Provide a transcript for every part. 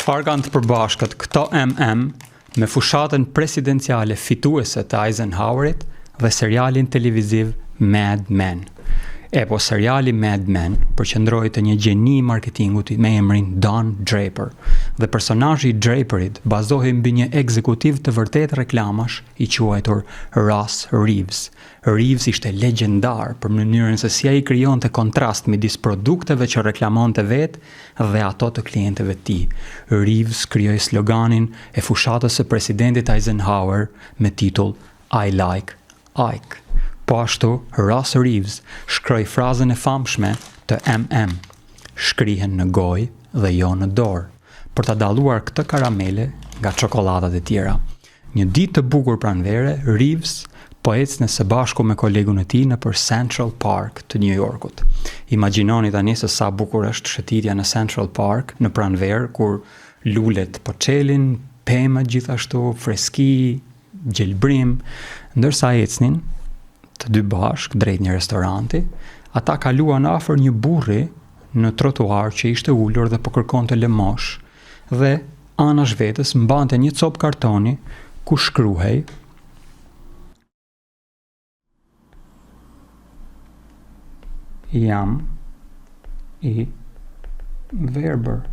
Çfarë kanë të përbashkët këto MM me fushatën presidenciale fituese të Eisenhowerit dhe serialin televiziv Mad Men? Epo seriali Mad Men përqendrohej te një gjeni i marketingut me emrin Don Draper dhe personazhi i Draperit bazohej mbi një ekzekutiv të vërtetë reklamash i quajtur Ross Reeves. Reeves ishte legjendar për mënyrën se si ai krijonte kontrast midis produkteve që reklamonte vetë dhe ato të klientëve të tij. Reeves krijoi sloganin e fushatës së presidentit Eisenhower me titull I like Ike. Po ashtu, Ross Reeves shkroi frazën e famshme të MM, Shkrihen në gojë dhe jo në dorë, për ta dalluar këtë karamele nga çokollatat e tjera. Një ditë të bukur pranvere, Reeves po ecte së bashku me kolegun e tij nëpër Central Park të New Yorkut. Imagjinoni tani se sa bukur është shëtitja në Central Park në pranverë kur lulet po çelin, pemët gjithashtu, freski, gjelbrim, ndërsa ecnin të dy bashkë drejt një restoranti, ata kaluan afër një burri në trotuar që ishte ulur dhe po kërkonte lëmoshë dhe anash vetes mbante një copë kartoni ku shkruhej Jam i verbër.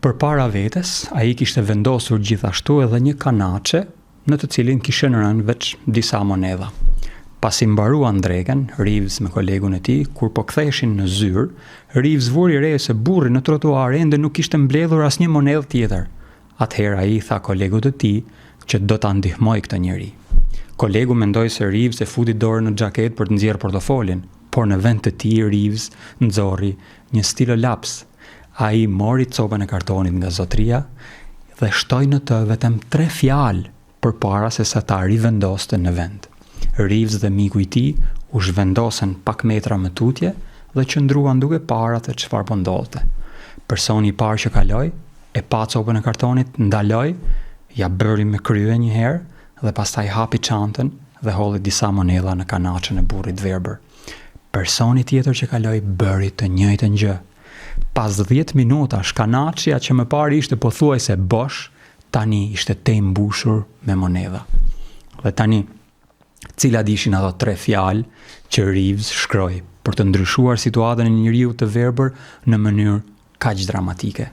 Përpara vetes, ai kishte vendosur gjithashtu edhe një kanaçe në të cilin kishin rënë veç disa monedha. Pasi mbaruan drekën, Reeves me kolegun e tij, kur po ktheheshin në zyrë, Reeves vuri re se burri në trotuar ende nuk kishte mbledhur asnjë monedhë tjetër. Atëherë ai i tha kolegut të tij që do ta ndihmojë këtë njeri. Kolegu mendoi se Reeves e futi dorën në xhaketë për të nxjerrë portofolin, por në vend të tij Reeves nxori një stilolaps. Ai mori copën e kartonit nga zotëria dhe shtoi në të vetëm tre fjalë përpara se sa ta rivendoste në vend. Reeves dhe miku i tij u zhvendosën pak metra më tutje dhe qëndruan duke parë atë çfarë po ndodhte. Personi i parë që kaloi, e pa copën e kartonit, ndaloi, ia bëri me krye një herë dhe pastaj hapi çantën dhe hodhi disa monedha në kanaçen e burrit të verbër. Personi tjetër që kaloi bëri të njëjtën gjë. Pas 10 minutash, kanaçja që më parë ishte pothuajse bosh, tani ishte tejmbushur me monedha. Dhe tani, cilat ishin ato tre fjalë që Reeves shkroi për të ndryshuar situatën e njeriut të verbër në mënyrë kaq dramatike?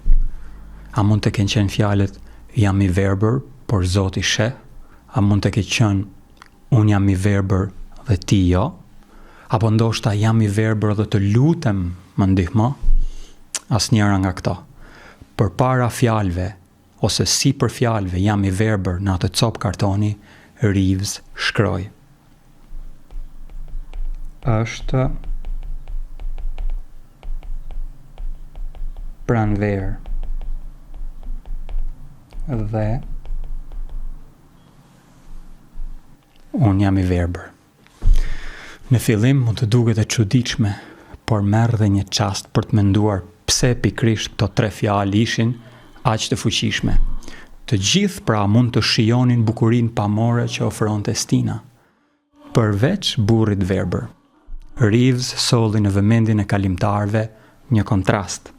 A mund të kenë qenë fjalët jam i verbër, por Zoti sheh? A mund të ketë qenë unë jam i verbër dhe ti jo? Apo ndoshta jam i verbër dhe të lutem më ndihmo? Asnjëra nga këto. Përpara fjalëve ose sipër fjalëve jam i verbër në atë copë kartoni, Reeves shkroi. Është pranverë dhe unë jam i verbër. Në fillim mund të duket e çuditshme, por merr dhe një çast për të menduar pse pikërisht këto tre fjalë ishin aq të fuqishme. Të gjithë pra mund të shijonin bukurinë pamore që ofronte stina. Përveç burrit të verbër. Reeves solli në vëmendjen e kalimtarëve një kontrast.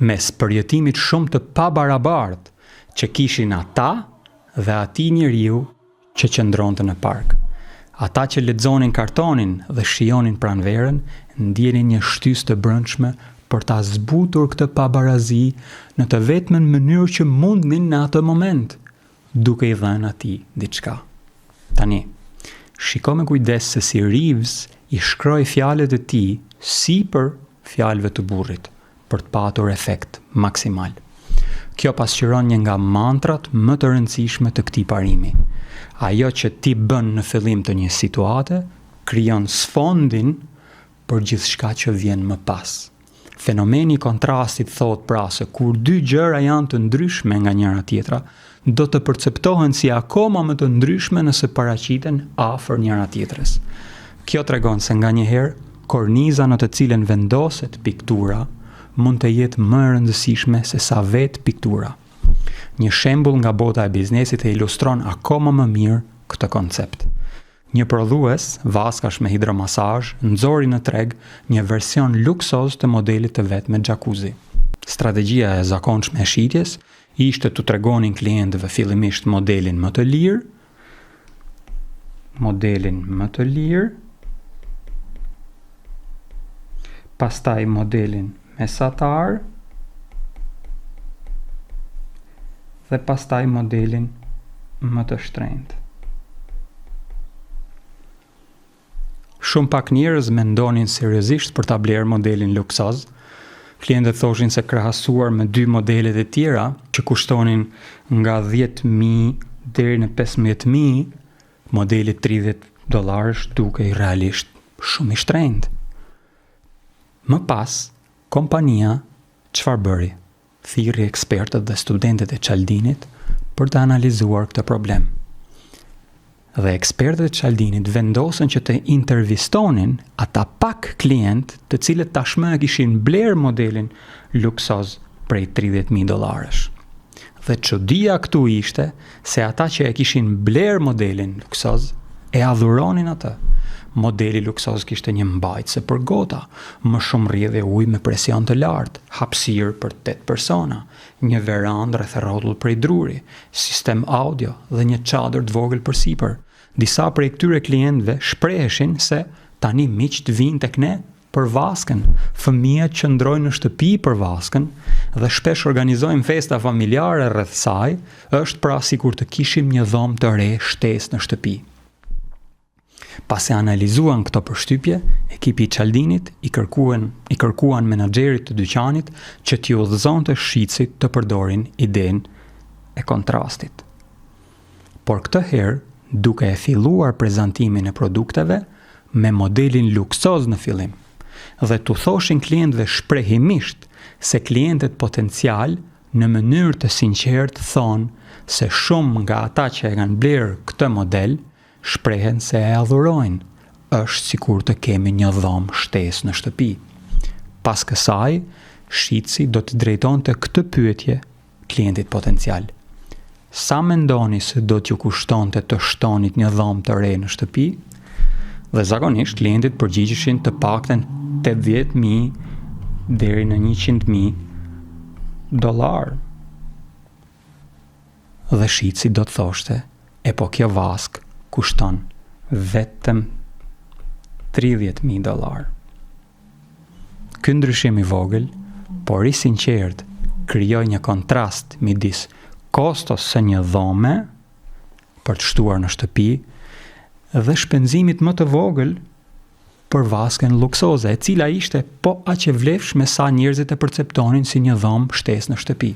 Mes përjetimit shumë të pabarabartë që kishin ata dhe atij njeriu që qëndronte në park. Ata që lexonin kartonin dhe shijonin pranverën, ndjenin një shtysë të brendshme për ta zbutur këtë pabarazi në të vetmen mënyrë që mundnin në atë moment, duke i dhënë atij diçka. Tani, shiko me kujdes se si Reeves i shkroi fjalët e tij sipër fjalëve të burrit, për të patur efekt maksimal. Kjo pasqyron një nga mantrat më të rëndësishme të këtij parimi. Ajo që ti bën në fillim të një situate, krijon sfondin për gjithçka që vjen më pas. Fenomeni i kontrastit thotë pra se kur dy gjëra janë të ndryshme nga njëra tjetra, do të perceptohen si akoma më të ndryshme nëse paraqiten afër njëra tjetrës. Kjo tregon se nganjëherë korniza në të cilën vendoset piktura mund të jetë më e rëndësishme se sa vetë piktura. Një shembull nga bota e biznesit e ilustron akoma më mirë këtë koncept. Një prodhues vaskash me hidromasazh nxori në treg një version luksoz të modelit të vet me xhakuzi. Strategjia e zakonshme e shitjes ishte t'u tregonin klientëve fillimisht modelin më të lirë, modelin më të lirë, pastaj modelin mesatar dhe pastaj modelin më të shtrenjtë. Shumë pak njerëz mendonin seriozisht për ta blerë modelin luksoz. Klientët thoshin se krahasuar me dy modelet e tjera që kushtonin nga 10.000 deri në 15.000, modeli 30 dollarësh dukej realisht shumë i shtrenjtë. Më pas, kompania çfarë bëri? Thirri ekspertët dhe studentët e Çaldinit për të analizuar këtë problem. Dhe ekspertët e Çaldinit vendosën që të intervistonin ata pak klientë të cilët tashmë e kishin blerë modelin luksoz prej 30.000 dollarësh. Dhe çudia këtu ishte se ata që e kishin blerë modelin luksoz e adhuronin atë. Modeli luksoz kishte një mbajtëse për gota, më shumë rrjedhje uji me presion të lartë, hapësirë për 8 persona, një verandë rreth e rrotull prej druri, sistem audio dhe një çadër të vogël përsipër. Disa prej këtyre klientëve shpreheshin se tani miqtë vijnë tek ne për vaskën, fëmijët qëndrojnë në shtëpi për vaskën dhe shpesh organizojmë festa familjare rreth saj, është pra sikur të kishim një dhomë të re shtesë në shtëpi. Pasi analizuan këto përshtypje, ekipi i Çaldinit i kërkuan i kërkuan menaxherit të dyqanit që t'i udhëzonte shitësit të përdorin idenë e kontrastit. Por këtë herë, duke e filluar prezantimin e produkteve me modelin luksoz në fillim dhe t'u thoshin klientëve shprehimisht se klientët potencialë në mënyrë të sinqertë thonë se shumë nga ata që e kanë blerë këtë model shprehen se e adhurojnë, është sikur të kemi një dhomë shtesë në shtëpi. Pas kësaj, shitësi do të drejtonte këtë pyetje klientit potencial. Sa mendoni se do t'ju kushtonte të shtonit një dhomë të re në shtëpi? Dhe zakonisht klientët përgjigjeshin të paktën 80.000 deri në 100.000 dollarë. Dhe shitësi do të thoshte, e po kjo vaskë kushton vetëm 30.000 dollarë. Ky ndryshim i vogël, por i sinqertë, krijoi një kontrast midis kostos së një dhome për të shtuar në shtëpi dhe shpenzimit më të vogël për vaskën luksoze, e cila ishte po aq e vlefshme sa njerëzit e perceptonin si një dhomë shtesë në shtëpi.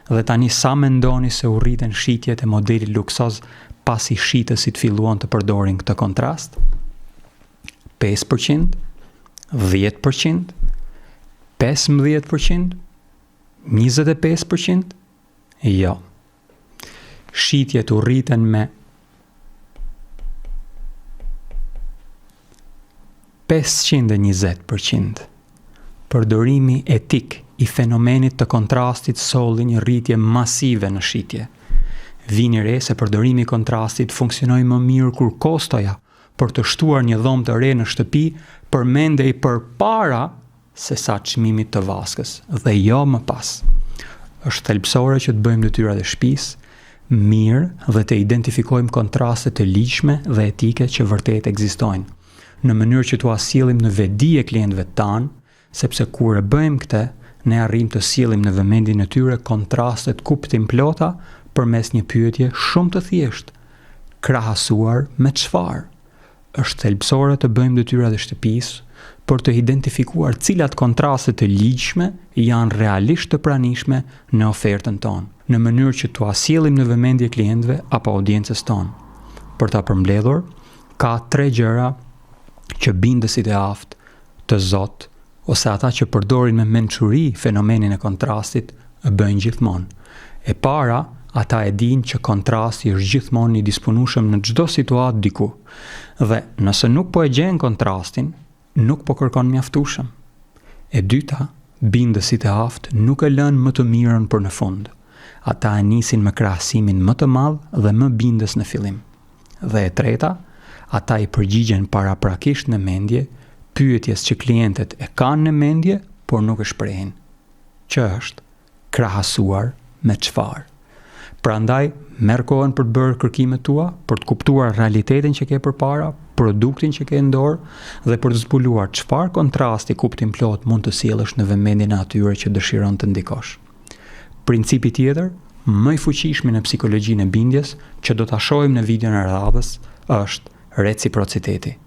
Dhe tani sa mendoni se u rritën shitjet e modelit luksoz pasi shitësit filluan të përdorin këtë kontrast? 5%, 10%, 15%, 25%? Jo. Shitjet u rritën me 520%. Përdorimi etik i fenomenit të kontrastit solli një rritje masive në shitje. Vini re se përdorimi i kontrastit funksionoi më mirë kur kostoja për të shtuar një dhomë të re në shtëpi përmendej përpara se sa çmimit të vaskës dhe jo më pas. Është thelbësore që të bëjmë detyrat e shtëpisë mirë dhe të identifikojmë kontraste të ligjshme dhe etike që vërtet ekzistojnë, në mënyrë që t'ua sjellim në vetëdije klientëve tanë, sepse kur e bëjmë këtë, ne arrijmë të sjellim në vëmendjen e tyre kontrastet kuptimplota përmes një pyetje shumë të thjeshtë, krahasuar me çfarë? Është thelbësore të bëjmë detyrat e shtëpisë për të identifikuar cilat kontraste të ligjshme janë realisht të pranishme në ofertën tonë, në mënyrë që t'ua sjellim në vëmendje klientëve apo audiencës tonë. Për ta përmbledhur, ka tre gjëra që bindësit e aftë, të zotë ose ata që përdorin me mençuri fenomenin e kontrastit e bëjnë gjithmonë. E para, ata e dinë që kontrasti është gjithmonë i disponueshëm në çdo situatë diku. Dhe nëse nuk po e gjen kontrastin, nuk po kërkon mjaftueshëm. E dyta, bindësit e aftë nuk e lënë më të mirën për në fund. Ata e nisin me krahasimin më të madh dhe më bindës në fillim. Dhe e treta, ata i përgjigjen paraprakisht në mendje pyetjes që klientët e kanë në mendje, por nuk e shprehin, që është krahasuar me çfarë. Prandaj, merr kohën për të bërë kërkimet tua, për të kuptuar realitetin që ke përpara, produktin që ke në dorë dhe për të zbuluar çfarë kontrasti kuptimplotë mund të sjellësh në vëmendjen e atyre që dëshiron të ndikosh. Principi tjetër, më i fuqishmi në psikologjinë e bindjes, që do ta shohim në videon e radhës, është reciprociteti.